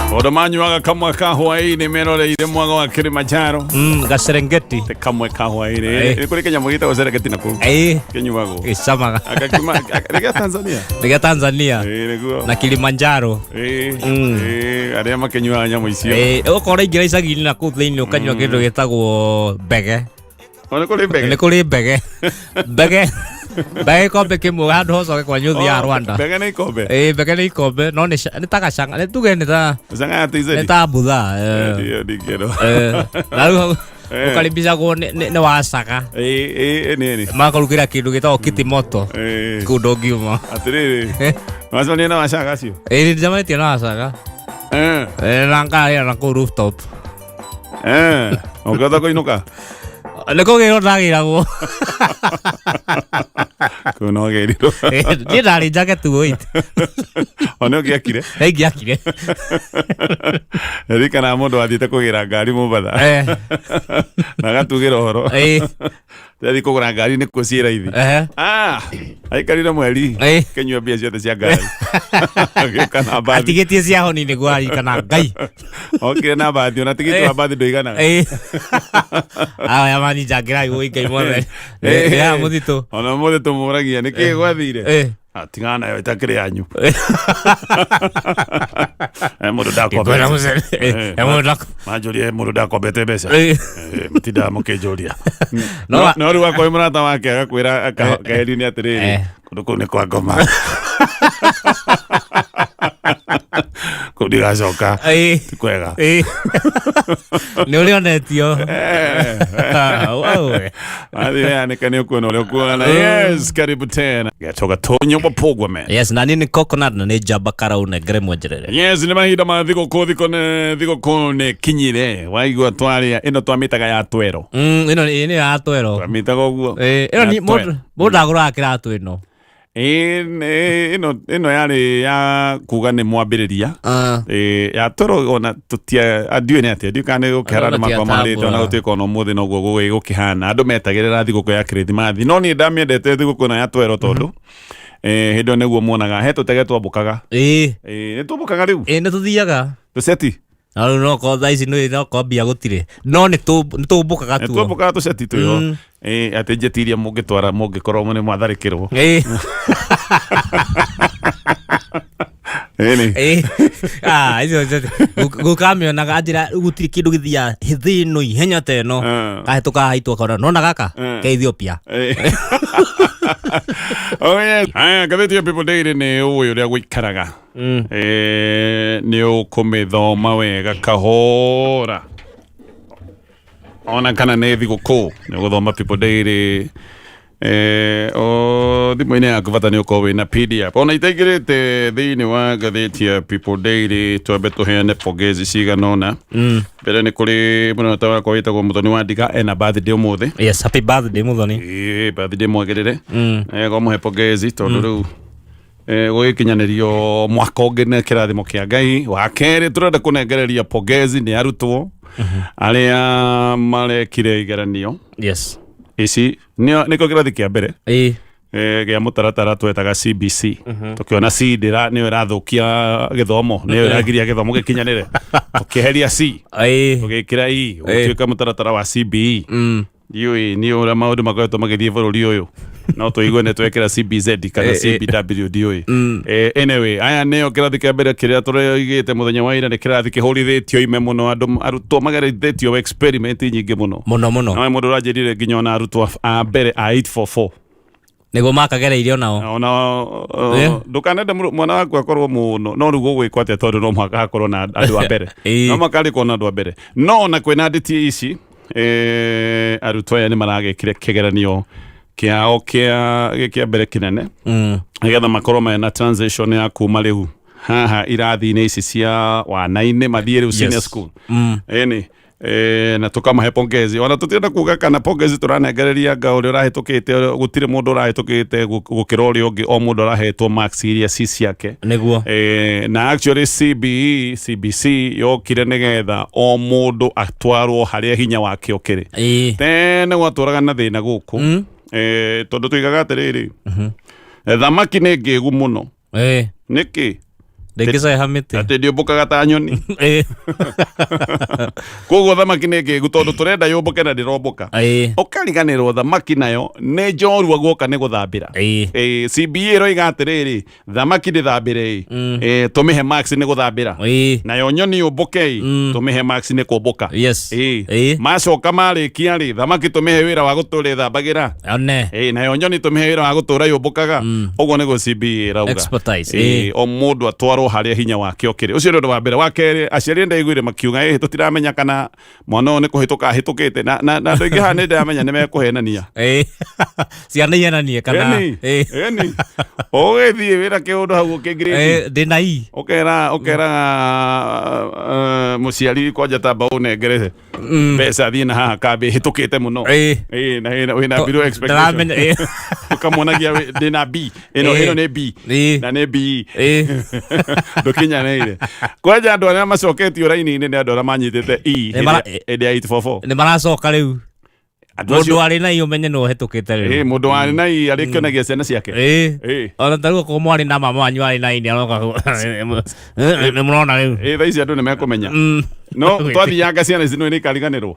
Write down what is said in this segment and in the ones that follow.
Tondũ manyuaga kamwe ka hwaĩ-inĩ meroreire mwaga wa Kilimanjaro. Gaserengeti. Te kamwe ka hwaĩ-inĩ. Eh. Nĩ kũrĩ kĩnyamũ gĩtagwo Serengeti na kũu. Ĩĩ. Kĩnyuagwo. Gĩcamaga. Agakima nĩ gĩa Tanzania. Nĩ gĩa Tanzania. Ĩĩ nĩguo. Na Kilimanjaro. Ĩĩ. Ĩĩ arĩa makĩnyuaga nyamũ icio. Ĩĩ, ũkorwo ũraingĩra icagi-inĩ na kũu thĩinĩ ũkanyua kĩndũ gĩtagwo mbege. O nĩ kũrĩ mbege. Nĩ kũrĩ mbege. Mbege. Mbege gĩkombe kĩmwe handũ hocoke kwanyu ũthiaga Rwanda. Mbege nĩ ikombe. Ĩĩ mbege nĩ ikombe no nĩ nĩ ta gacanga nĩ tuge nĩ ta Canga ya TZ. nĩ ta mbutha. Eh. Ndio ndingĩrwo. Eh, na rĩu hau Eh. ũkaribicagwo nĩ wacaga Ĩĩ ĩĩ nĩ nĩ. makarugĩra kĩndũ gĩtagwo kitimoto Ĩĩ. kũu ndũngiuma. Atĩrĩrĩ. Wacemania na wacaga acio? Ĩĩ nĩnjamanĩtie na wacaga. Eh. Eh, na ngarĩa na kũu rooftop. Eh. Ũngĩhota kũinũka? Nĩ kũgĩrwo ndagĩragwo. Kũu no gĩrirwo. Niĩ ndarĩ njake 208. O nĩ ũngĩakire? Nĩingĩakire. Ririkana mũndũ wathiĩte kũgĩra ngari Mombatha. Eh. Na agatugĩra ũhoro. Ĩĩ. Ndathi kũgũra ngari nĩkuo ciĩ raithi. Ehe. Ah, aikarire mweri. Ĩĩ. Kĩnyua mbia ciothe cia ngari. Agĩũka na mbathi. Atigĩtie cia honi nĩguo aririkana Ngai. Okire na mbathi, ona tigiti wa mbathi ndũiganaga. Ĩĩ. Aya maninjangĩra igũi Ngai mothe. Ĩĩ. Nĩ ya mũthitũ. Ona ũmũthĩ tũmũragia nĩkĩĩ gwathire? Ĩĩ. Ah, tigana nayo ĩtakĩrĩ yanyu. Eh, mũndũ Ngwenda ndakombete. mũcere. Eh, Eh, mũndũ ndako- Manjũria mũndũ ndakombete mbeca. Ĩĩ. Eh, mũtindaga mũkĩnjũria. No No wa- no rĩu akorwo mũrata wake agakwĩra keheri-inĩ atĩrĩrĩ Eh. kũndũ kũu nĩ kwa ngoma. Kũu ndigacoka. Ĩĩ. Ti kwega. Ĩĩ. Nĩ ũrĩ onetio. Eh. Athiĩ weanĩke nĩ ũkuona ũrĩa ũkuona. Yes, karibu tena. Gatoga tonyo mapogwa man. Yes, na niĩ nĩ coconut na nĩ njamba karau nengere mwenjerere. Yes, nĩ mahinda ma thigũkũ thikũ nĩ thigũkũ nĩ kinyire waigua twarĩa ĩno twamĩtaga ya twero Ĩno nĩ ya twero. twamĩtaga ũguo Ĩĩ, ĩno Ya ni twero. mũndũ mũndũ agũraga kĩratũ ĩno. Ĩĩ, ĩno ĩno yarĩ ya kuga nĩ mwambĩrĩria Ah. Ĩĩ, ya twero ona tũtia ndiũĩ nĩ atĩa ndiũĩ kana nĩ gũkĩhara Andũ andũ makwa marĩte ona matiatambũraga. gũtuĩka ona ũmũthĩ noguo gũkĩhana andũ metagĩrĩra thigũkũ ya kĩrĩthimathi no niĩ ndamĩendete thigũkũ ĩno ya twero tondũ hĩndĩ ĩyo nĩguo muonaga he tũtege twambũkaga Ĩĩ. Ĩĩ, nĩ twambũkaga rĩu Ĩĩ nĩ tũthiaga. tũceti Na rĩu no korwo thaa ici nĩ no korwo mbia gũtirĩ. No nĩ tũmbũkaga nĩ tuo. twambũkaga tũceti twĩho Ĩĩ, atĩ njeti iria mũngĩtwara mũngĩkorwo nĩ mwatharĩkĩrwo Ĩĩ. Ĩĩ nĩ. Ĩĩ. Ah, icio njeti. Gũkamĩonaga njĩra gũtirĩ kĩndũ gĩthiaga thĩ ĩno ihenya ta ĩno. Ah. Kahĩtũka haitũ akona nona gaka Eh. ke Ethiopia. Ĩĩ. Oh yes. Aya, ngathĩti ya People Daily nĩ ũĩ ũrĩa gũikaraga. Eh, nĩ ũkũmĩthoma wega kahora ona kana nĩ thigũkũ nĩ ũgũthoma People Daily eh, o thimũ-inĩ yaku bata nĩ ũkorwo wĩna PDF ona itaingĩrĩte thĩinĩ wa ngathĩti ya People Daily twambe tũheane pongezi cigana ũna mbere nĩ kũrĩ mũrata wakwa wĩtagwo Mũthoni wa Ndiga ena birthday ũmũthĩ Yes, happy birthday Muthoni. Ĩĩ, birthday mwagĩrĩre mm. mũhe pongezi tondũ rĩu gũgĩkinyanĩrio mwaka ũngĩ nĩ kĩrathimo kĩa Ngai wa kerĩ tũrenda kũnengereria pongezi nĩ arutwo arĩa marekire igeranio Yes. ici nĩkĩo kĩrathi kĩa mbere Ĩĩ. gĩa mũtaratara twetaga CBC tũkĩona C ndĩra nĩyo ĩrathũkia gĩthomo nĩyo ĩragiria gĩthomo gĩkinyanĩre tũkĩeheria C Ĩĩ. tũgĩkĩra E ũgĩtuĩka mũtaratara wa CBE ndiũĩ nĩ ũrĩa maũndũ makoretwo magĩthiĩ bũrũri ũyũ no tũigue nĩ twekĩra CBZ kana CBW ndiũĩ anyway aya nĩo kĩrathi kĩa mbere kĩrĩa tũroigĩte mũthenya wa ira nĩ kĩrathi kĩhũrithĩtio ime mũno andũ arutwo magerithĩtio experiment nyingĩ mũno Mũno mũno. no mũndũ ũranjĩrire nginya ona arutwo a mbere a 844 Nĩguo makagereirio nao. ona ndũkanende mwana waku akorwo mũno no rĩu gũgwĩkwo atĩa tondũ no mũhaka hakorwo na andũ a mbere no mũhaka harĩkorwo na andũ a mbere no ona kwĩna nditi ici arutwo aya nĩ maragĩkire kĩgeranio kĩao kĩa mbere kĩnene nĩgetha makorwo mena transition ya kuma rĩu haha irathi-inĩ ici cia wana-inĩ mathiĩ rĩu senior school ĩni na tukamahe pongezi ona tũtirenda kuga kana pongezi tũranengereria anga ũrĩa ũrahĩtũkĩte gũtirĩ mũndũ ũrahĩtũkĩte gũkĩra ũrĩa ũngĩ o mũndũ arahetwo marks iria ci ciake Nĩguo. Na actually CBE CBC yokire nĩgetha o mũndũ atwarwo harĩa hinya wake ũkĩrĩ Ĩĩ. tene gwatũraga na thĩna gũkũ tondũ tuigaga atĩrĩrĩ thamaki nĩ ngĩgu mũno Ĩĩ. nĩkĩ Ndĩngĩceha mĩtĩ. Atĩ ndĩũmbũkaga ta nyoni. Koguo thamaki nĩ ngĩgu tondũ tũrenda yũmbũke na ndĩrombũka. Ũkariganĩrwo thamaki nayo nĩ njorua guoka nĩ gũthambĩra. CBA ĩroiga atĩrĩrĩ, thamaki ndĩthambĩre ĩ, tũmĩhe marks nĩ gũthambĩra. Nayo nyoni yũmbũke ĩ, tũmĩhe marks nĩ kũmbũka. Macoka marĩkia rĩ, thamaki tũmĩhe wĩra wa gũtũra ĩthambagĩra. One. Nayo nyoni tũmĩhe wĩra wa gũtũra yũmbũkaga. Ũguo nĩguo CBA ĩrauga. Expertise, O mũndũ atwarwo harĩa hinya wake ũkĩrĩ. Ũcio nĩ ũndũ wa mbere. Wa kerĩ, aciari nĩndaiguire makiuga ĩ tũtiramenya kana mwana ũyũ nĩ kũhĩtũka ahĩtũkĩte na na na andũ aingĩ haha nĩ ndĩramenya nĩ mekũhenania. Ciana ihenanie kana. Ĩni, ĩni. Ũgĩthiĩ wĩra kĩũndũ hau ũkĩngirĩti. Ndĩna i. Ũkera ũkera mũciari kwanja tamba ũnengere mbeca thiĩ na haha kambĩ hĩtũkĩte mũno. Ĩ, na wĩna below expectation. Ndĩramenya. Ũkamuonagia ndĩna B ĩno. Ĩno nĩ B na nĩ B. Ndũkinyanĩire kwanja andũ arĩa macoketio raini-inĩ nĩ andũ arĩa manyitĩte E hĩndĩ ya 844. Nĩ maracoka rĩu. Andũ Mũndũ acio arĩ na i ũmenye nĩ ũhĩtũkĩte rĩu. Mũndũ warĩ na E arĩkĩonagia ciana ciake. Ona ta rĩu okorwo mwarĩ na mama wanyu arĩ na i nĩ aroka nĩ mũrona rĩu. Thaa ici andũ nĩ mekũmenya no twathianga ciana ici nĩ ikariganĩrwo.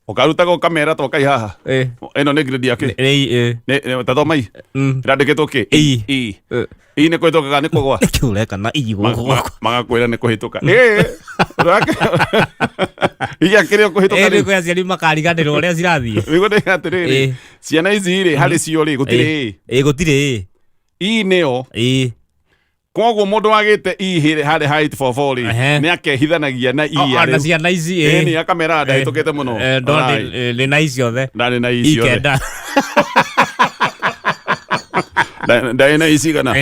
Ũkarutaga ũkamera tokai haha. Ĩno nĩ grade yake. Nĩ Ta thomai. Ĩrandĩkĩtwo kĩ? E. E. E nĩ kũhĩtũka kana nĩ kũgwa? Nĩkĩ ũreka na i gũkũ gwakwa? Magakwĩra nĩ kũhĩtũka. Iga kĩrĩa ũkũhĩtũka Nĩ rĩu. kwĩ aciari makariganĩrwo ũrĩa cirathiĩ. Nĩguo ndĩga atĩrĩrĩ, ciana ici rĩ, harĩ cio rĩ, gũtirĩ ĩ. Gũtirĩ ĩ. E nĩyo. Koguo mũndũ wagĩte E harĩ ha 844 rĩ, nĩ akehithanagia na E ya Ona rĩu. ciana ici. Nĩ akamera ndahĩtũkĩte mũno. Alright. Ndĩ na i ciothe. Ndarĩ na I ciothe. Ikenda. Ndarĩ na I cigana.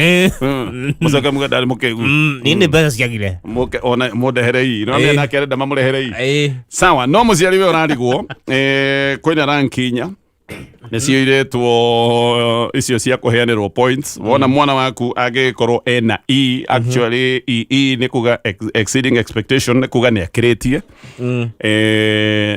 Mũcoke muge ndarĩ mũkĩgu. Niĩ nĩ mbeca ciagire. Mũke ona mũndehere I no nake arenda mamũrehere I. Sawa, no mũciari we ũrarigwo, kwĩna rank inya nĩcio iretwo icio cia kũheanĩrwo points. Wona mwana waku angĩgĩkorwo ena E, actually EE nĩ kuga exceeding expectation, nĩ kuga nĩ akĩrĩtie.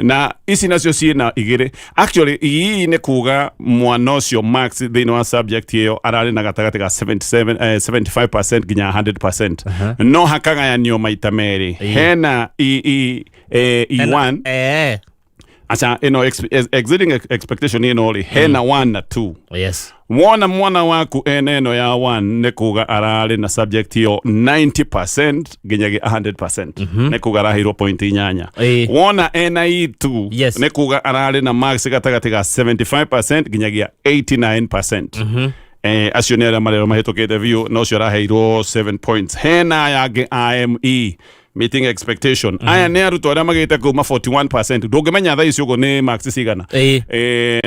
Na ici nacio ciĩna igĩrĩ. Actually EE nĩ kuga mwana ũcio marks thĩinĩ wa subject ĩyo ararĩ na gatagatĩ ga 77, 75% nginya 100%. No hakagayanio maita merĩ. Hena EE, E1. Aca ĩno exceeding expectation ĩno rĩ, hena 1 na 2. Wona mwana waku ena ĩno ya 1 nĩ kuga ararĩ na subject ĩyo 90% nginyagia 100%, nĩ kuga araheirwo point inyanya. Wona ena E2 nĩ kuga ararĩ na marks gatagatĩ ga 75% nginyagia 89%. Acio nĩ arĩa marerwo mahĩtũkĩte biũ na ũcio araheirwo 7 points. Hena aya angĩ AME, meeting expectation. Aya nĩ arutwo arĩa magĩte kuma 41%. Ndũngĩmenya thaa ici ũguo nĩ marks cigana.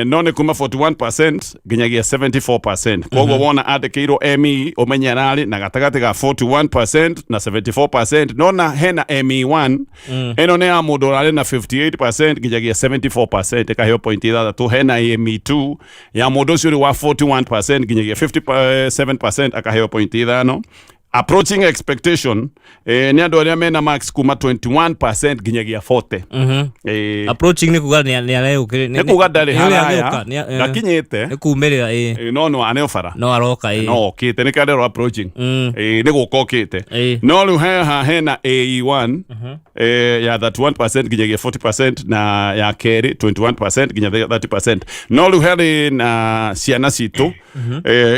No nĩ kuma 41% nginyagia 74%. Koguo wona andĩkĩirwo ME ũmenye ararĩ na gatagatĩ ga 41% na 74%. Nona hena ME1. Ĩno nĩ ya mũndũ ũrarĩ na 58% nginyagia 74%, ĩkaheo point ithathatũ. Hena ME2 ya mũndũ ũcio ũrĩ wa 41% nginyagia 57%, akaheo point ithano. Approaching expectation nĩ andũ arĩa mena marks kuma 21% nginyagia 40. Approaching nĩ kuga nĩ aregũkĩrĩ. Nĩ kuga ndarĩ haraya, ndakinyĩte. Nĩ kumĩrĩra ĩ. No no aneo bara. No aroka ĩ. No okĩte nĩ kandero approaching. Nĩ gũka okĩte. No rĩu haha hena AE1 ya 31% nginyagia 40% na ya kerĩ 21% nginya 30%. No rĩu harĩ na ciana citũ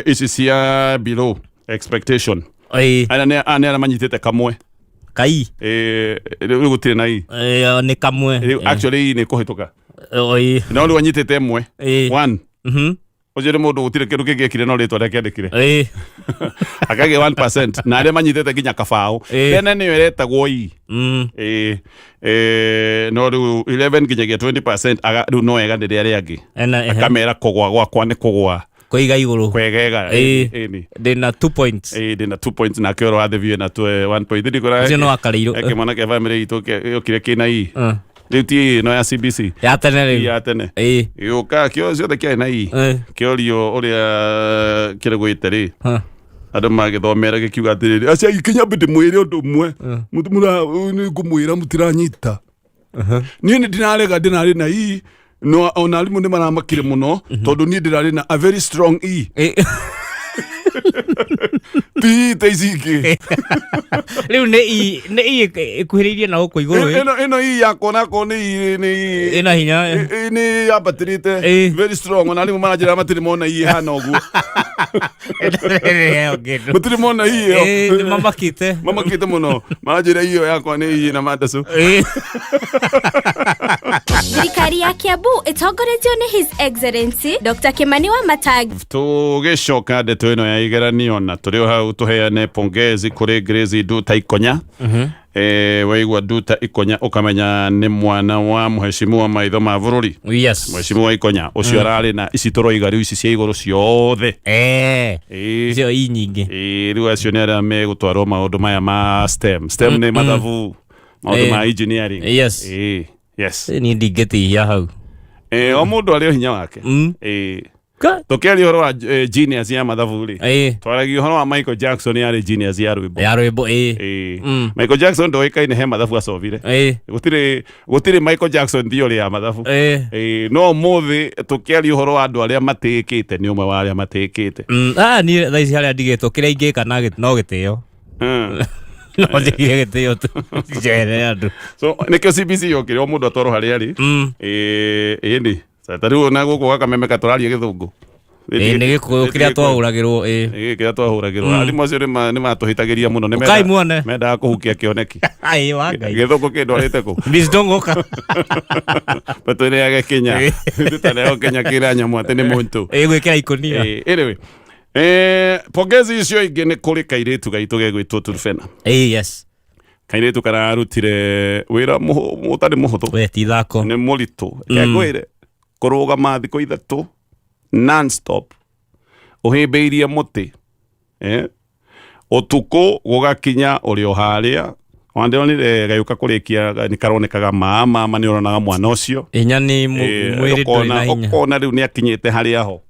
ici cia below expectation. Aya nĩ aya nĩ arĩa manyitĩte kamwe. Kai. Rĩu gũtirĩ na i. Nĩ kamwe. Rĩu actually i nĩ kũhĩtũka. Ĩ. No rĩu anyitĩte ĩmwe. One. Ũcio nĩ mũndũ gũtirĩ kĩndũ kĩngĩ ekire no rĩtwa rĩake andĩkire. Akagĩa 1% na arĩa manyitĩte nginya kabaũ. Tene nĩyo ĩretagwo i. No rĩu 11 nginyagia 20% aga rĩu no eganĩre arĩa angĩ. Ena ehe. Akamera kũgwa gwakwa nĩ kũgwa. Kũiga igũrũ. Kwegega. Ĩni. Ndĩna 2 points. Ndĩna 2 points nake ũrĩa wa thĩ na 1 point. Ndĩ kũra. Ũcio no akarĩirwo. Kĩmwana kĩa family itũ gĩokire kĩna i. Rĩu ti ĩno ya CBC. Ya tene rĩu. Ya tene. Gĩũka kĩo ciothe kĩarĩ na i. Kĩorio ũrĩa kĩrĩgwĩte rĩ. Andũ magĩthomera gĩkiuga atĩrĩrĩ, aciari kinya ndĩmwĩre ũndũ ũmwe. Nĩngũmwĩra mũtiranyita. Niĩ nĩ ndĩrarega ndĩrarĩ na i no ona arimũ nĩ maramakire mũno tondũ niĩ ndĩrarĩ na a very strong E. Ti ta ici ingĩ. Rĩu nĩ i nĩ i ĩkuhĩrĩirie na gũkũ igũrũ ĩ. Ĩno i yakwa onakorwo nĩ i nĩ i Ĩna hinya. Nĩ yambatĩrĩte. Very strong, ona arimũ maranjĩra matirĩ mona i ĩhana ũguo. Ĩrĩheo kĩndũ. Matirĩ mona i ĩyo. Ĩ, nĩ mamakĩte. Mamakĩte mũno, maranjĩra i ĩyo yakwa nĩ i na mandacu. Thirikari ya Kiambu ĩtongoretio nĩ His Excellency Dr. Kimani Wamatangi. Tũgĩcoka ndeto ĩno ya igeranio na tũrĩ o hau, tũheane pongezi kũrĩ Grace Nduta Ikonya. Waigua Nduta Ikonya ũkamenya nĩ mwana wa mũhecimu wa maitho ma bũrũri. Mũhecimu wa Ikonya ũcio ararĩ na ici tũroiga rĩu, ici cia igũrũ ciothe. Icio i nyingĩ. Rĩu acio nĩ arĩa megũtwarwo maũndũ maya ma STEM. STEM nĩ mathabu, maũndũ ma engineering. Yes. Niĩ ndingĩtihia hau. O mũndũ arĩ o hinya wake. Tũkĩaria ũhoro wa genius ya mathabu rĩ, twaragia ũhoro wa Michael Jackson, yarĩ genius ya rwĩmbo. Ya rwĩmbo, ĩ. Michael Jackson ndoĩkaine he mathabu acovire. Gũtirĩ Michael Jackson theory ya mathabu. No ũmũthĩ tũkĩaria ũhoro wa andũ arĩa matĩĩkĩte, nĩ ũmwe wa arĩa matĩĩkĩte. Ah, niĩ thaa ici harĩa ndigĩtwo, kĩrĩa ingĩka na no gĩtĩo. No njĩkire gĩtĩo tu njehere andũ. So nĩkĩo CBC yokire, o mũndũ atwarwo harĩa arĩ. Ĩni ta rĩu ona gũkũ gakamemeka tũraria gĩthũngũ. Ĩ, nĩ Gĩkũyũ kĩrĩa twahũragĩrwo, ĩ. Gĩkĩ kĩrĩa twahũragĩrwo, arimũ acio nĩ matũhĩtagĩria mũno, nĩ Ũkai muone. Mendaga kũhukia kĩoneki. Ai wa Ngai. Gĩthũngũ kĩndwarĩte kũ? Miss Ndũng'ũka. Tũtũrĩage Kenya, tũtareo Kenya kĩra nyamũ atĩ nĩ muntu. Ĩ, gwĩkĩra ikũnia. Anyway, pongezi icio ingĩ nĩ kũrĩ kairĩtu gaitũ gegwĩtwo Turfena. Ĩ, yes. Kairĩtu kararutire wĩra ũtarĩ mũhũthũ. We ti thako. Nĩ mũritũ. Reke ngwĩre, kũrũgama thikũ 3 non-stop ũhĩmbĩirie mũtĩ, ũtukũ gũgakinya ũrĩ o harĩa wandĩronire gagĩũka kũrĩkia, nĩ karonekaga mama nĩ ũronaga mwana ũcio. Hinya nĩ mwĩrĩ ndũrĩ na hinya. Ũkona rĩu nĩ akinyĩte harĩa ho.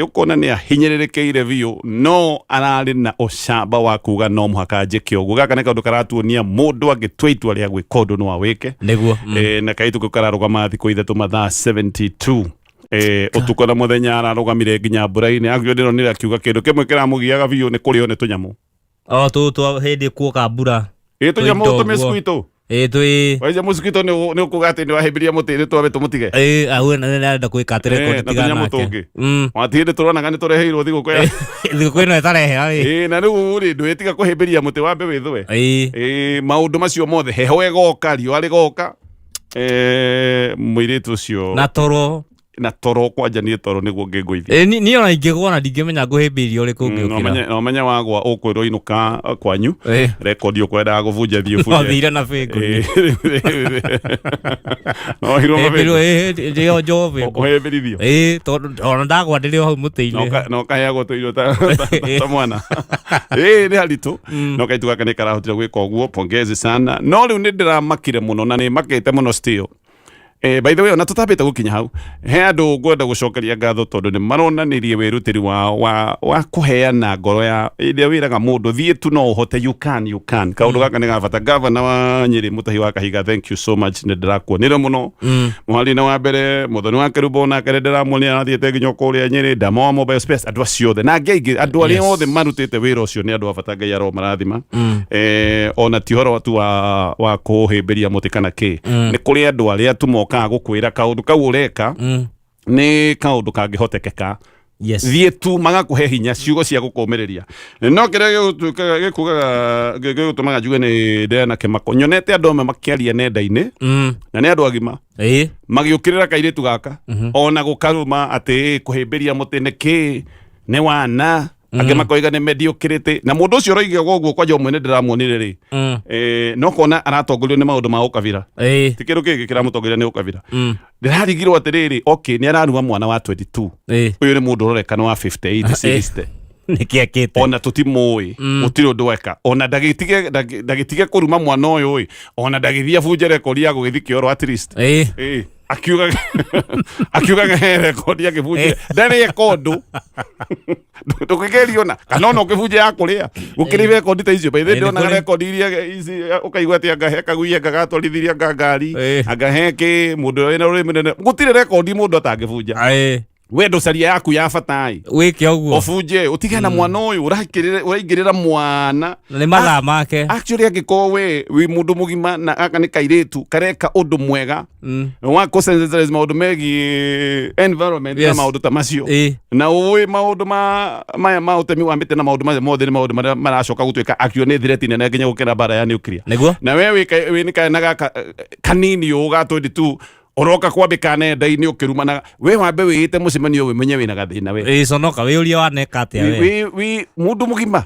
Ũkona nĩ ahinyĩrĩrĩkĩire biũ, no ararĩ na ũcamba wa kuga no mũhaka njĩke ũguo. Gaka nĩ kaũndũ karatuonia mũndũ angĩtua itua rĩa gwĩka ũndũ no awĩke. Nĩguo. Na kairĩtu kau kararũgama thikũ 3 mathaa 72, ũtukũ na mũthenya, ararũgamire nginya mbura-inĩ. Actually ndĩronire akiuga kĩndũ kĩmwe kĩramũgiaga biũ nĩ kũrĩo nĩ tũnyamũ. O tũtũ hĩndĩ kuoka mbura. Tũnyamũ. Tũindo ũguo. Tũmĩsquito. Ĩ, twĩ. Waija mosquito nĩ ũkuga atĩ nĩ wahĩmbĩria mũtĩ nĩ twambe tũmũtige. Ĩ, au nĩ arenda gwĩka atĩ rekondi na tiga tũnyamũ nake. tũngĩ. Wati hĩndĩ tũronaga nĩ tũreheirwo thigũkũ ya Thigũkũ ĩno ĩtarehera ĩ. Na rĩu rĩ, ndũĩtiga kũhĩmbĩria mũtĩ wambe wĩthũe. Maũndũ macio mothe, heho ĩgoka, riũa rĩgoka, mũirĩtu ũcio Na toro. Na toro, kwanja niĩ toro nĩguo ngĩngũithia. Ĩ, niĩ ona ingĩgwa na ndingĩmenya ngũhĩmbĩirie ũrĩkũ No ngĩũkĩra. No menye wagwa ũkwĩrwo inũka kwanyu. Rekondi ũkwendaga gũbunja, thiĩ No ũbunje. thire na bĩngũ. No hirwo Hĩmbĩrwo mabĩngũ. ĩ, ndĩo njoho bĩngũ. Ũhĩmbĩrithio. Ĩ, tondũ ona ndagwa ndĩrĩ o hau mũtĩ-inĩ. Na ũkaheagwo tũirio ta mwana. Ĩ, nĩ haritũ, no kaitu gaka nĩ karahotire gwĩka ũguo, pongezi sana. No rĩu nĩ ndĩramakire mũno na nĩ makĩte mũno still. By the way, ona tutambĩte gũkinya hau, he andũ ngwenda gũcokeria ngatho tondũ nĩ maronanirie wĩrutĩri wao wa kũheana ngoro ya ĩrĩa wĩraga mũndũ thiĩ tu, no ũhote, you can, you can. Kaũndũ gaka nĩ ga bata. Gavana wa Nyĩrĩ, Mũtahi wa Kahiga, thank you so much, nĩ ndĩrakuonire mũno. Mũhari-inĩ wa mbere, Mũthoni wa Kerubo nake nĩ ndĩramuonire arathiĩte nginya kũrĩa Nyĩrĩ, Ndama wa Mobile Space, andũ acio othe na angĩ aingĩ, andũ arĩa othe marutĩte wĩra ũcio nĩ andũ a bata, Ngai aromarathima. Ona ti ũhoro tu wa kũhĩmbĩria mũtĩ kana kĩ, nĩ kũrĩ andũ arĩa tu mokaga gũkwĩra kaũndũ kau ũreka nĩ kaũndũ kangĩhotekeka. Thiĩ tu, magakũhe hinya, ciugo cia gũkũmĩrĩria. No kĩrĩa gĩgũtuĩkaga gĩkugaga gĩgũtũmaga njuge nĩ ndĩrena kĩmako, nyonete andũ amwe makĩaria nenda-inĩ na nĩ andũ agima magĩũkĩrĩra kairĩtu gaka ona gũkaruma atĩ kũhĩmbĩria mũtĩ nĩ kĩ, nĩ wana, angĩ makoiga nĩ mediocracy. Na mũndũ ũcio ũroiga ũguo, kwanja ũmwe nĩ ndĩramuonire rĩ, no kona aratongorio nĩ maũndũ ma ũkabira. Ti kĩndũ kĩngĩ kĩramũtongoria, nĩ ũkabira. Ndĩrarigirwo atĩrĩrĩ, okay, nĩ araruma mwana wa 22, ũyũ nĩ mũndũ ũrorekana wa 58, 60. Nĩkĩ ekĩte? Ona tũtimũĩ, gũtirĩ ũndũ eka. Ona ndagĩtige kũruma mwana ũyũ ĩ, ona ndagĩthiĩ abunje rekondi ya gũgĩthiĩ kĩoro at least. Akiugaga he rekondi akĩbunjire, ndarĩ eka ũndũ ndũkĩgerio na kana ona ũkĩbunja ya kũrĩa, gũkĩrĩ rekondi ta icio. By the way, Nĩ ndĩronaga kũrĩ. rekondi iria ici ũkaigua atĩ anga he kagui, anga gatwarithirie, anga ngari, anga he kĩ, mũndũ ũrĩa wĩna rũrĩmĩ rũnene, gũtirĩ rekondi mũndũ atangĩbunja. We ndũcaria yaku ya bata ĩ. Wĩke ũguo. Ũbunje ũtige na mwana ũyũ ũraingĩrĩra mwana. Na nĩ mathaa make. Actually angĩkorwo we wĩ mũndũ mũgima na gaka nĩ kairĩtu kareka ũndũ mwega wa kũ sensitize maũndũ megiĩ environment na maũndũ ta macio, na ũĩ maũndũ ma maya ma ũtemi wa mĩtĩ na maũndũ maya mothe nĩ maũndũ marĩa maracoka gũtuĩka actually nĩ threat nene nginya gũkĩra mbara ya nuclear. Nĩguo. Na we wĩ nĩ kana gaka kanini ũũ ga 22 ũroka kwambĩka nenda-inĩ ũkĩrumanaga, we wambe wĩĩte mũcemanio wĩmenye wĩna gathĩna we. Ĩ, conoka wĩũrie waneka atĩa we. Wĩ mũndũ mũgima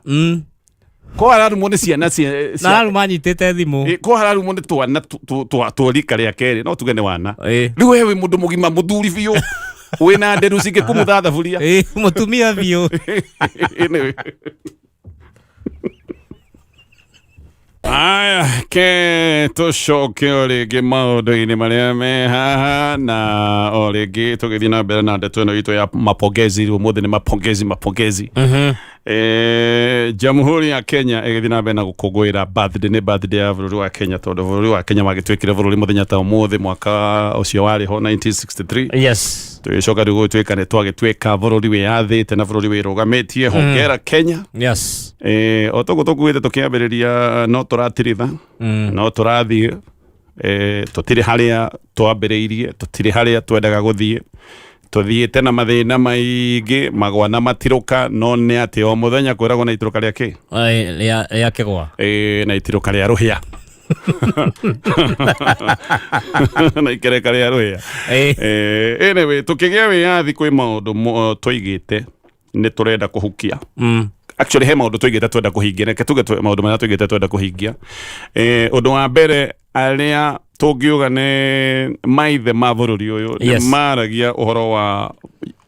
ko ararumwo nĩ ciana na araruma anyitĩte thimũ. Ko ararumwo nĩ twana twa rika rĩa kerĩ, no tuge nĩ wana. Rĩu we wĩ mũndũ mũgima, mũthuri biũ, wĩna nderu cingĩkumutha thaburia. Ĩ, mũtumia biũ. Anyway. Aya, ke tũcoke o rĩngĩ maũndũ-inĩ marĩa me haha, na o rĩngĩ tũgĩthiĩ na mbere na ndeto ĩno itũ ya mapongezi. Ũmũthĩ nĩ mapongezi mapongezi. Jamhuri ya Kenya ĩgĩthiĩ na mbere na gũkũngũĩra birthday, nĩ birthday ya bũrũri wa Kenya, tondũ bũrũri wa Kenya wagĩtuĩkire bũrũri mũthenya ta ũmũthĩ mwaka ũcio warĩ ho 1963. Tũgĩcoka rĩu gũgĩtuĩka nĩ twagĩtuĩka bũrũri wĩyathĩte na bũrũri wĩrũgamĩtie. Hongera Kenya. O toguo tũkuĩte tũkĩambĩrĩria, no tũratiritha, no tũrathiĩ, tũtirĩ harĩa twambĩrĩirie, tũtirĩ harĩa twendaga gũthiĩ. Tũthiĩte na mathĩna maingĩ, magwa na matirũka, no nĩ atĩ o mũthenya kwĩragwo na itirũka rĩa kĩ? Ai, rĩa kĩgwa. Na itirũka rĩa rũhĩa na ikereka rĩa rũhĩa. Anyway, tũkĩgĩa wĩyathi kwĩ maũndũ twaigĩte nĩ tũrenda kũhukia. Actually he maũndũ tũigĩte twenda kũhingia. Reke tuge maũndũ marĩa tũigĩte twenda kũhingia. Ũndũ wa mbere, arĩa tũngiuga nĩ maithe ma bũrũri ũyũ nĩ maragia ũhoro wa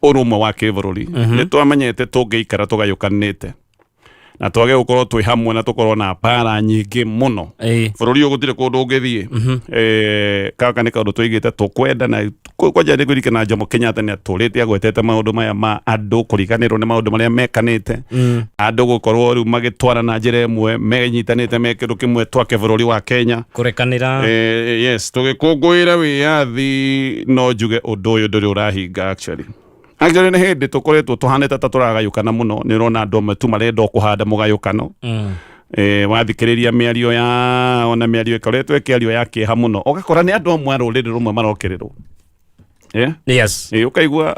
ũrũmwe wa kĩbũrũri. Nĩ twamenyete tũngĩikara tũgayũkanĩte na twage gũkorwo twĩ hamwe na tũkorwo na mbara nyingĩ mũno, bũrũri ũyũ gũtirĩ kũndũ ũngĩthiĩ. Kaka nĩ kaũndũ tũigĩte tũkwenda na kwanja nĩ kwĩririkana Jomo Kenyatta nĩ atũrĩte agwetete maũndũ maya ma andũ kũriganĩrwo nĩ maũndũ marĩa mekanĩte, andũ gũkorwo rĩu magĩtwara na njĩra ĩmwe, menyitanĩte me kĩndũ kĩmwe, twake bũrũri wa Kenya. Kũrekanĩra. Yes, tũgĩkũngũĩra wĩyathi, no njuge ũndũ ũyũ ndũrĩ ũrahinga. Actually nĩ hĩndĩ tũkoretwo tũhanĩte ta tũragayũkana mũno. Nĩ ũrona andũ amwe tu marenda o kũhanda mũgayũkano. Wathikĩrĩria mĩario ya ona mĩario ĩkoretwo ĩkĩario ya kĩeha mũno, ũgakora nĩ andũ amwe a rũrĩrĩ rũmwe marokĩrĩrwo. Ũkaigua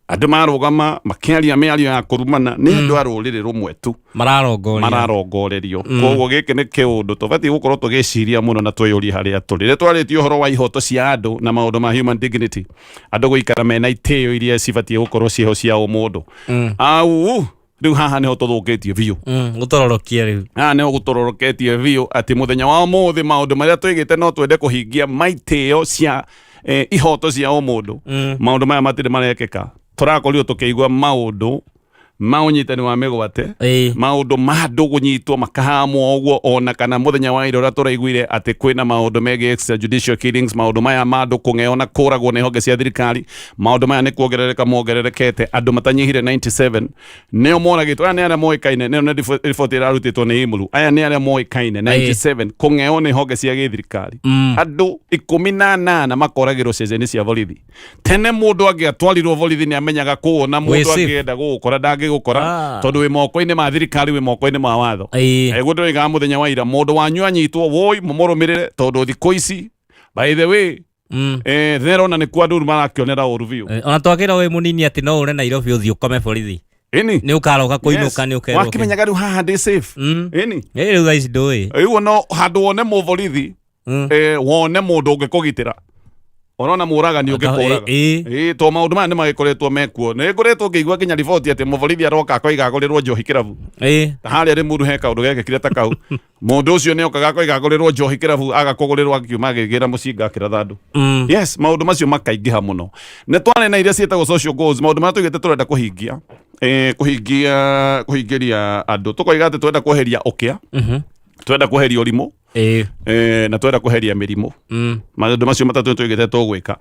andũ marũgama makĩaria mĩario ya kũrumana, nĩ andũ a rũrĩrĩ rũmwe tu mararongoria. Mararongorerio. Koguo gĩkĩ nĩ kĩũndũ tũbatiĩ gũkorwo tũgĩciria mũno na twĩyũrie harĩa tũrĩ rĩrĩa twarĩtie ũhoro wa ihoto cia andũ na maũndũ ma human dignity, andũ gũikara mena itĩo iria cibatiĩ gũkorwo ciĩho cia ũmũndũ. Au rĩu haha nĩho tũthũkĩtie biũ. Gũtororokie rĩu. Haha nĩho gũtororoketie biũ, atĩ mũthenya wa ũmũthĩ maũndũ marĩa twĩgĩte no twende kũhingia maitĩo cia ihoto cia ũmũndũ, maũndũ maya matirĩ marekĩka. Tũrakorirwo tũkĩigua maũndũ ma ũnyitani wa mĩgwate, maũndũ ma andũ kũnyitwo makahamwo ũguo, ona kana mũthenya wa ira ũrĩa tũraiguire atĩ kwĩna maũndũ megiĩ extrajudicial killings, maũndũ maya ma andũ kũng'eo na kũragwo nĩ honge cia thirikari. Maũndũ maya nĩ kuongerereka mongererekete, andũ matanyihire 97 nĩo moragĩtwo. Aya nĩ arĩa moĩkaine, nĩo nĩ riboti ĩrarutĩtwo nĩ IMRU. Aya nĩ arĩa moĩkaine, 97 kũng'eo nĩ honge cia gĩthirikari. Andũ 18 makoragĩrwo ceceni cia borithi. Tene mũndũ angĩatwarirwo borithi nĩ amenyaga kũũ na Wĩ mũndũ safe. angĩenda gũgũkora ndangĩgũkora, tondũ wĩ moko-inĩ ma thirikari, wĩ moko-inĩ ma watho. Guo ndĩroigaga mũthenya wa ira, mũndũ wanyu anyitwo, woi, mũmũrũmĩrĩre, tondũ thikũ ici, by the way, therona nĩkuo andũ rĩu marakĩonera ũru biũ. Ona twakĩra wĩ mũnini atĩ no ũre Nairobi ũthiĩ ũkome borithi. Ĩni. Nĩ ũkaroka kũinũka nĩ ũkerwo. Wakĩmenyaga rĩu haha ndĩ safe. Ĩni. Rĩu thaa ici ndũĩ. Rĩu no handũ wone mũborithi, wone mũndũ ũngĩkũgitĩra, ũrona mũragani ũngĩkũraga. Ĩ, to maũndũ maya nĩ magĩkoretwo mekuo. Nĩ ngoretwo ngĩigua nginya riboti atĩ mũborithi aroka akoiga agũrĩrwo njohi kĩrabu. Ta harĩa Rĩmuru he kaũndũ gekĩkire ta kau, mũndũ ũcio nĩ okaga akoiga agũrĩrwo njohi kĩrabu, aga kũgũrĩrwo akiuma agĩgĩra mũcinga akĩratha andũ. Yes, maũndũ macio makaingĩha mũno. Nĩ twarĩ na iria ciĩtagwo social goals, maũndũ marĩa tũigĩte tũrenda kũhingia, kũhingia kũhingĩria andũ. Tũkoiga atĩ twenda kweheria ũkĩa, twenda kweheria ũrimũ, na twenda kweheria mĩrimũ. Maũndũ macio matatũ nĩ tũigĩte tũgwĩka,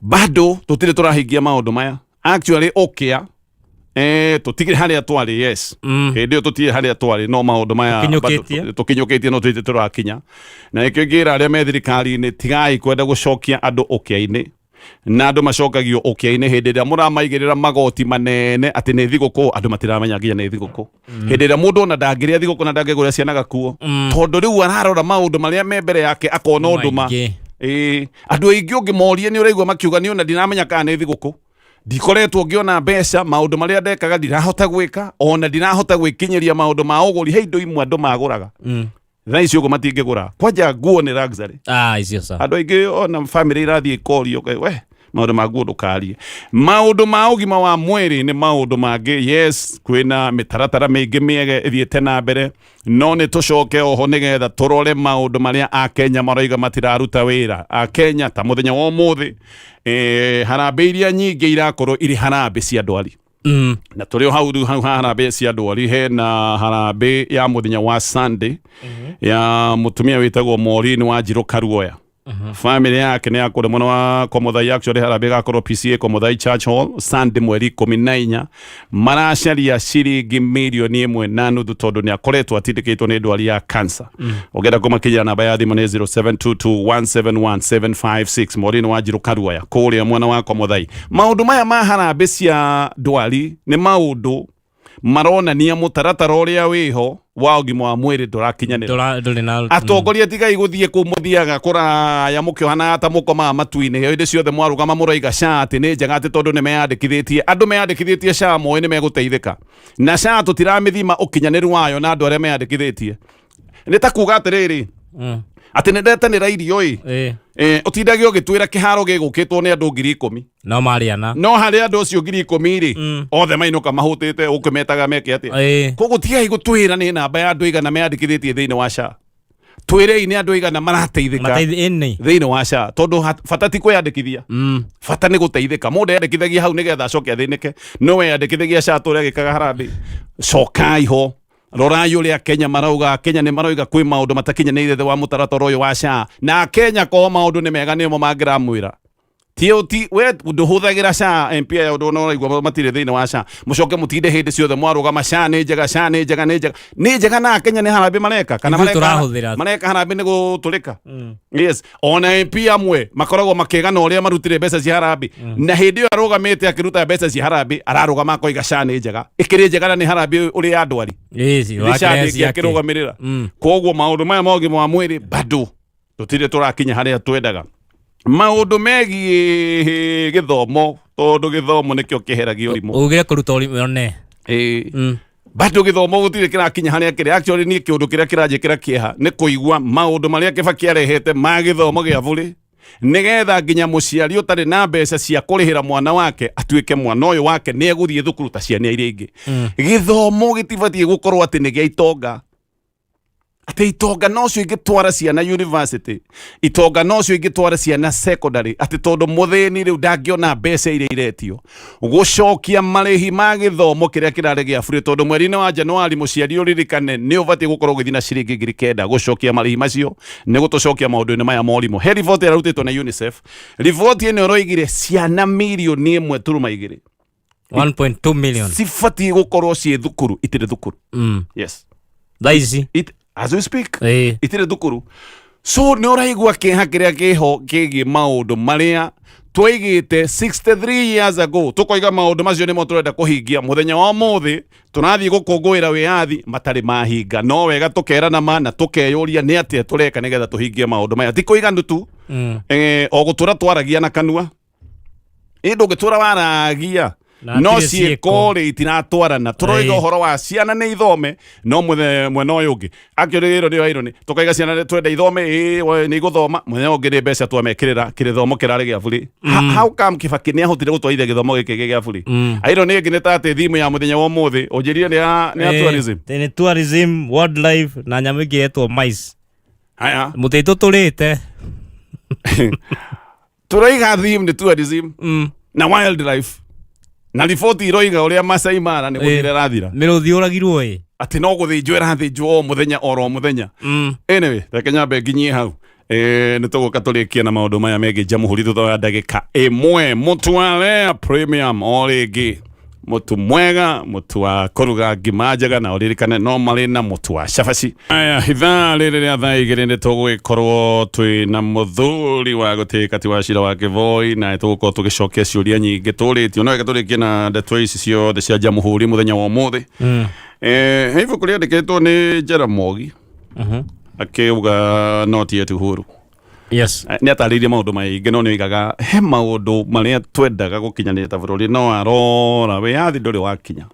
bado tũtirĩ tũrahingia maũndũ maya. Actually ũkĩa, tũtigire harĩa twarĩ. Yes, hĩndĩ ĩyo tũtirĩ harĩa twarĩ, no maũndũ maya Tũkinyũkĩtie. Bado tũkinyũkĩtie, no tũtirĩ tũrakinya. Na nĩkĩo ingĩra arĩa me thirikari-inĩ, tigai kwenda gũcokia andũ ũkĩa-inĩ. Na andũ macokagio ũkĩa-inĩ hĩndĩ ĩrĩa mũramaigĩrĩra magoti manene atĩ nĩ thigũkũ, andũ matiramenya nginya nĩ thigũkũ. Hĩndĩ ĩrĩa mũndũ ona ndangĩrĩa thigũkũ na ndangĩgũrĩra ciana gakuo, tondũ rĩu ararora maũndũ marĩa me mbere yake akona ũndũ ma. Maingĩ. Ĩĩ, andũ aingĩ ũngĩmoria nĩ ũraigua makiuga niĩ ona ndinamenya kana nĩ thigũkũ, ndikoretwo ngĩona mbeca, maũndũ marĩa ndekaga ndirahota gwĩka, ona ndirahota gwĩkinyĩria maũndũ ma ũgũri. He indo imwe andũ magũraga, thaa ici ũguo matingĩgũra, kwanja nguo nĩ luxury. Ah, icio sa. Andũ aingĩ ona family irathiĩ ikorio, we maũndũ ma nguo ndũkarie. Maũndũ ma ũgima wa mwĩrĩ nĩ maũndũ mangĩ. Yes, kwĩna mĩtaratara mĩingĩ mĩega ĩthiĩte na mbere, no nĩ tũcoke oho nĩgetha tũrore maũndũ marĩa Akenya maroiga matiraruta wĩra. Akenya ta mũthenya wa ũmũthĩ, harambĩ iria nyingĩ irakorwo irĩ harambĩ cia ndwari. Na tũrĩ o hau rĩu, hau ha harambĩ cia ndwari, hena harambĩ ya mũthenya wa Sunday ya mũtumia wĩtagwo Maureen Wanjirũ Karuoya. Family yake nĩ yakũrĩ mwena wa Komothai. Actually harambĩ ĩgakorwo PCA Komothai Church Hall, Sunday mweri 14. Maracaria ciringi 1.5 million tondũ nĩ akoretwo atindĩkĩtwo nĩ ndwari ya cancer. Ũngĩenda kũmakinyĩra, namba ya thimũ nĩ 0722171756, Maureen Wanjirũ Karuoya kũrĩa mwena wa Komothai. Maũndũ maya ma harambĩ cia ndwari nĩ maũndũ maronania mũtaratara ũrĩa wĩho wa ũgima wa mwĩrĩ ndũrakinyanĩra. Ndũrĩ na Atongoria, tigai gũthiĩ kũu mũthiaga kũraya mũkĩohanaga ta mũkomaga matu-inĩ. Hĩndĩ ciothe mwarũgama mũroiga SHA atĩ nĩ njega, atĩ tondũ nĩ meyandĩkithĩtie. Andũ meyandĩkithĩtie SHA moĩ nĩ megũteithĩka na SHA, tũtiramĩthima ũkinyanĩru wayo na andũ arĩa meyandĩkithĩtie. Nĩ ta kuga atĩrĩrĩ, atĩ nĩ ndetanĩra irio ĩ, ũtindage ũgĩtwĩra kĩharo gĩgũkĩtwo nĩ andũ 10,000. No marĩana. No harĩ andũ acio 10,000 rĩ, othe mainũka mahũtĩte, ũkĩmetaga meke atĩa? Koguo tigai gũtwĩra nĩ namba ya andũ igana meyandĩkithĩtie thĩinĩ wa SHA. Twĩrei nĩ andũ igana marateithĩka Mateithĩ ĩnĩ. Thĩinĩ wa SHA, tondũ bata ti kwĩyandĩkithia, bata nĩ gũteithĩka. Mũndũ eyandĩkithagia hau nĩgetha acoke athĩnĩke, no weyandĩkithagia SHA tũrĩa gĩkaga harambĩ. Cokai ho, rorai ũrĩa Kenya marauga. Kenya nĩ maroiga kwĩ maũndũ matakinyanĩire thĩ wa mũtaratara ũyũ wa SHA, na Kenya ko maũndũ nĩ mega nĩmo mangĩramwĩra. Ti ti we ndũhũthagĩra SHA, MP aya ũndũ ũraigua matirĩ thĩinĩ wa SHA, mũcoke mũtinde hĩndĩ ciothe mwarũgama SHA nĩ njega, SHA nĩ njega, nĩ njega, nĩ njega, na Kenya nĩ harambĩ mareka kana Ithuĩ mareka tũrahũthĩra. Mareka harambĩ nĩ gũtũrĩka. Yes, ona MP amwe makoragwo makĩgana ũrĩa marutire mbeca cia harambĩ, na hĩndĩ ĩyo arũgamĩte akĩruta mbeca cia harambĩ ararũgama akoiga SHA nĩ njega. Ĩkĩrĩ njega na nĩ harambĩ ũrĩ ya ndwari? Ĩci, nĩ SHA wakĩrehe ndĩngĩ ciake. akĩrũgamĩrĩra. Koguo maũndũ maya ma ũgima wa mwĩrĩ bado tũtirĩ tũrakinya harĩa twendaga. Maũndũ megiĩ gĩthomo, tondũ gĩthomo nĩkĩo kĩheragia ũrimũ. Ugire kũruta ũrimũ one. Ĩĩ. Bado gĩthomo gũtirĩ kĩrakinya harĩa kĩrĩ. Actually niĩ kĩũndũ kĩrĩa kĩranjĩkĩra kĩeha nĩ kũigua maũndũ marĩa Kĩbaki arehete ma gĩthomo gĩa bũrĩ, nĩgetha nginya mũciari ũtarĩ na mbeca cia kũrĩhĩra mwana wake atuĩke mwana ũyũ wake nĩ egũthiĩ thukuru ta ciana iria ingĩ. Gĩthomo gĩtibatiĩ gũkorwo atĩ nĩ gĩa itonga, atĩ itonga nocio ingĩtwara ciana university, itonga nocio ingĩtwara ciana secondary, atĩ tondũ mũthĩni rĩu ndangĩona mbeca iria iretio. Gũcokia marĩhi ma gĩthomo kĩrĩa kĩrarĩ gĩa bure, tondũ mweri-inĩ wa Januari mũciari ũririkane nĩ ũbatiĩ gũkorwo ũgĩthiĩ na ciringi 9,000. Gũcokia marĩhi macio nĩ gũtũcokia maũndũ-inĩ maya morimũ. He riboti ĩrarutĩtwo na UNICEF. Riboti ĩno ĩroigire ciana 1.2 million 1.2 million cibatiĩ gũkorwo ciĩ thukuru, itirĩ thukuru. Yes. Thaa ici. As we speak, itirĩ thukuru. So nĩ ũraigua kĩeha kĩrĩa kĩho kĩgiĩ maũndũ marĩa twaigĩte 63 years ago, tũkoiga maũndũ macio nĩmo tũrenda kũhingia. Mũthenya wa ũmũthĩ tũrathiĩ gũkũngũĩra wĩyathi matarĩ mahinga. No wega tũkerana ma na tũkeyũria nĩ atĩa tũreka nĩgetha tũhingie maũndũ maya. Ti kũiganu tu, o gũtũra twaragia na kanua, ĩ ndũngĩtũra waragia Na no hatirĩ ciĩko ciĩko. rĩ itiratwarana. Tũroiga ũhoro wa ciana nĩ ithome, no mwena ũyũ ũngĩ akĩrĩ ĩro nĩyo irony, tũkaiga ciana nĩ twenda ithome, ĩ we nĩ igũthoma, mũthenya ũngĩ nĩ mbeca twamekĩrĩra kĩrĩthomo kĩrarĩ gĩa bũrĩ. How come Kĩbaki nĩ ahotire gũtwarithia gĩthomo gĩkĩ gĩ gĩa bũrĩ? Irony ĩngĩ nĩ ta atĩ theme ya mũthenya wa ũmũthĩ ũnjĩrire nĩ ya tourism. Nĩ tourism, wildlife na nyamũ ĩngĩ yetwo mice. Haya. Mũtĩ tũtũrĩte. Tũroiga theme nĩ tourism na wildlife, na riboti iroiga ũrĩa Masai Mara nĩ gũthira ĩrathira. Mĩrũthi ũragirwo ĩ. Atĩ no gũthĩnjwo ĩrathĩnjwo o mũthenya oro mũthenya. Anyway, reke nyambe nginyie hau. Nĩ tũgũka tũrĩkie na maũndũ maya megiĩ jamhuri thutha wa ndagĩka 1. Mũtware Premium o rĩngĩ. Mũtu mwega, mũtu wa kũruga ngima njega, na ũririkane no marĩ na mũtu wa cabaci. Aya, ithaa rĩrĩ rĩa thaa 2 nĩ tũgũgĩkorwo twĩ na mũthuri wa gũtĩĩka ti wa cira wa Kĩboi, na tũgũkorwo tũgĩcokia ciũria nyingĩ tũrĩtio. No reke tũrĩkie na ndeto ici ciothe cia Jamhuri mũthenya wa ũmũthĩ. He ibuku rĩandĩkĩtwo nĩ Jaramogi akiuga not yet Uhuru. Nĩ atarĩirie maũndũ maingĩ, no nĩ oigaga he maũndũ marĩa twendaga gũkinyanĩria ta bũrũri, no arora wĩyathi ndũrĩ wakinya.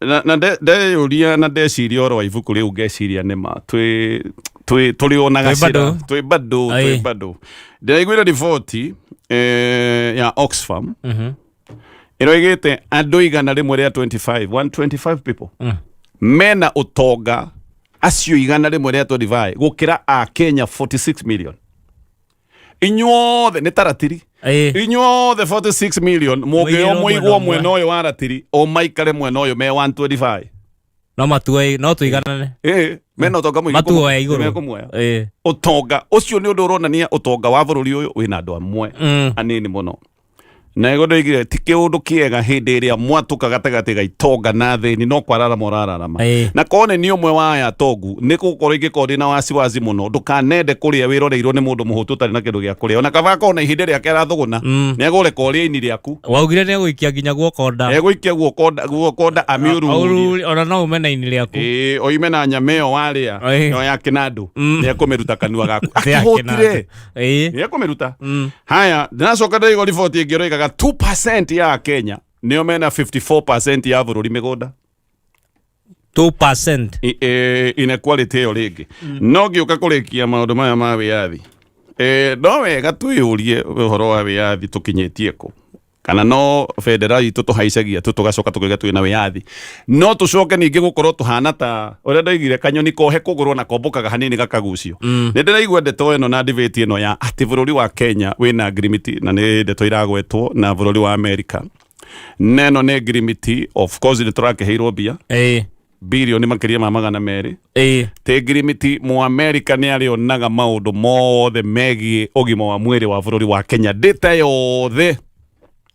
Na ndeyũria na ndeciria ũhoro wa ibuku rĩu, ngeciria nĩma twĩ twĩ tũrĩ ona Twĩ gacĩra bado. Twĩ bado. Twĩ bado. Ndĩraiguire riboti ya Oxfam ĩroigĩte andũ 125, 125 people mena ũtonga, acio 125, gũkĩra a Kenya 46 million inyuothe. Nĩ ta ratiri. Inyuothe 46 million mũngĩo Mũigĩrwo mũigwo mwena mwena ũyũ wa ratiri, o maikare mwena ũyũ me 125. No matuoe, no tũiganane. Ĩ, mena ũtonga mũingĩ. Matuoe igũrũ. Mekũmuoya. Ũtonga ũcio nĩ ũndũ ũronania ũtonga wa bũrũri ũyũ wĩna andũ amwe anini mũno. Na ĩgo ndoigire ti kĩũndũ kĩega hĩndĩ ĩrĩa mwatũka gatagatĩ ga itonga na thĩni, no kwararama ũrararama. Na korwo nĩ niĩ ũmwe wa aya atongu, nĩ gũkorwo ingĩkorwo ndĩ na wasiwasi mũno ndũkanende kũrĩa wĩroreirwo nĩ mũndũ mũhũtu ũtarĩ na kĩndũ gĩa kũrĩa, ona kaba akorwo na ihinda rĩake arathũgũna, nĩ agũreka ũrĩe ini rĩaku. Waugire nĩ egũikia nginya guoko nda. Egũikia guoko nda amiũrurie. Aũrurie, ona no ume na ini rĩaku. Ĩĩ, oime na nyama ĩyo warĩa ĩyo ya kĩnandũ, nĩ ekũmĩruta kanua gaku Ya akĩhũtire. kĩnandũ. Nĩ ekũmĩruta. Haya, ndĩracoka ndĩraigua riboti ĩngĩ ĩroigaga 2% ya Kenya nĩo mena 54% ya bũrũri mĩgũnda. 2%. Inequality ĩyo rĩngĩ. No ngĩũka kũrĩkia maũndũ maya ma wĩyathi, no wega twĩyũrie ũhoro wa wĩyathi tũkinyĩtie kũ, kana no bendera itũ tũhaicagia tu tũgacoka tũkauga twĩna wĩyathi, no tũcoke ningĩ gũkorwo tũhana ta ũrĩa ndoigire kanyoni kohe kũgũrũ na kombũkaga hanini gakagucio. Nĩ ndĩraigua ndeto ĩno na debate ĩno ya atĩ bũrũri wa Kenya wĩna ngirimiti, na nĩ ndeto iragwetwo na bũrũri wa Amerika, na ĩno nĩ ngirimiti. Of course nĩ tũrakĩheirwo mbia birioni makĩria ma 200. Tĩ ngirimiti. Mũamerika nĩ arĩonaga maũndũ mothe megiĩ ũgima wa mwĩrĩ wa bũrũri wa Kenya, data yothe.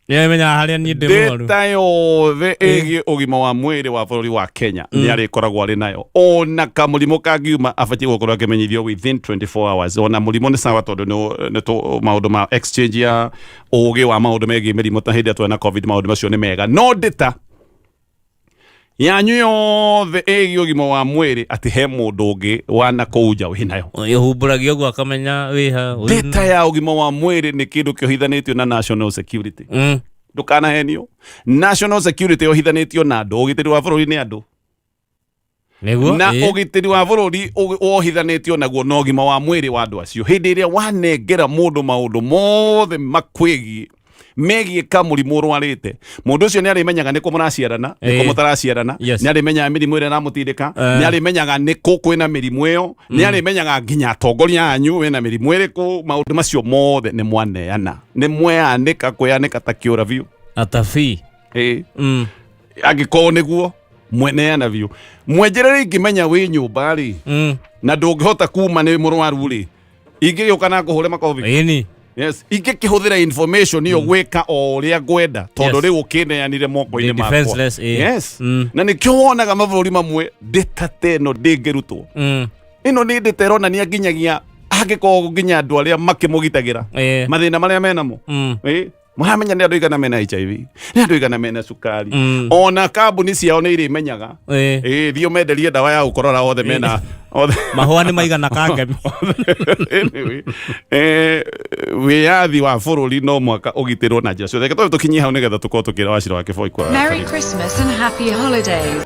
Nĩamenyaga harĩa niĩ ndĩ mũrwaru. Data yothe ĩgiĩ ũgima wa mwĩrĩ wa bũrũri wa Kenya nĩ arĩkoragwo arĩ nayo. Ona kamũrimũ kangiuma, abatiĩ gũkorwo akĩmenyithio within 24 hours. Ona mũrimũ nĩ sawa, tondũ nĩ maũndũ ma exchange ya ũgĩ wa maũndũ megiĩ mĩrimũ, ta hĩndĩ ĩrĩa twarĩ na COVID, maũndũ macio nĩ mega, no data yanyu yothe ĩgiĩ ũgima wa mwĩrĩ, atĩ he mũndũ ũngĩ wana kũu nja wĩnayo. Ĩhumbũragia ũguo akamenya wĩha. Data ya ũgima wa mwĩrĩ nĩ kĩndũ kĩohithanĩtio na national security. Ndũkanahenio, national security yohithanĩtio na andũ. Ũgitĩri wa bũrũri nĩ andũ. Na ũgitĩri wa bũrũri wohithanĩtio naguo na ũgima wa mwĩrĩ wa andũ acio. Hĩndĩ ĩrĩa wanengera mũndũ maũndũ mothe makwĩgiĩ, megiĩ kamũrimũ ũrwarĩte, mũndũ ũcio nĩ arĩmenyaga nĩ kũ mũraciarana, nĩ kũ mũtaraciarana. Nĩ arĩmenyaga mĩrimũ ĩrĩa ĩramũtindĩka. Nĩ arĩmenyaga nĩ kũ kwĩna mĩrimũ ĩyo. Nĩ arĩmenyaga nginya atongoria anyu wĩna mĩrimũ ĩrĩkũ. Maũndũ macio mothe nĩ mwaneana, nĩ mweanĩka, kwĩanĩka ta kĩũra biũ. Atabii. Angĩkorwo nĩguo mweneana biũ, mwenjerere, ingĩmenya wĩ nyũmba rĩ, na ndũngĩhota kuma nĩ mũrwaru rĩ, ingĩgĩũka na ngũhũre makobi. Yes, ingĩkĩhũthĩra information ĩyo gwĩka o ũrĩa ngwenda, tondũ rĩu ũkĩneanire moko-inĩ Ndĩ makwa. defenseless, ĩĩ. Na nĩkĩo wonaga mabũrũri mamwe ndĩta ta ĩno ndĩngĩrutwo. Ĩno nĩ ndĩta ĩronania nginyagia angĩkorwo nginya andũ arĩa makĩmũgitagĩra mathĩna marĩa menamo. Mũramenya nĩ andũ igana mena HIV, nĩ andũ igana mena cukari. Ona kambuni ciao nĩ irĩmenyaga. Ĩĩ, thiĩ ũmenderie ndawa ya gũkorora othe mena othe. Mahũa nĩ maigana kangemi. Anyway, wĩyathi wa bũrũri no mwaka ũgitĩrwo na njĩra ciothe. Reke tũkinyie hau nĩgetha tũkorwo tũkĩra wacira wa Kĩboi kwa Merry Christmas and Happy Holidays.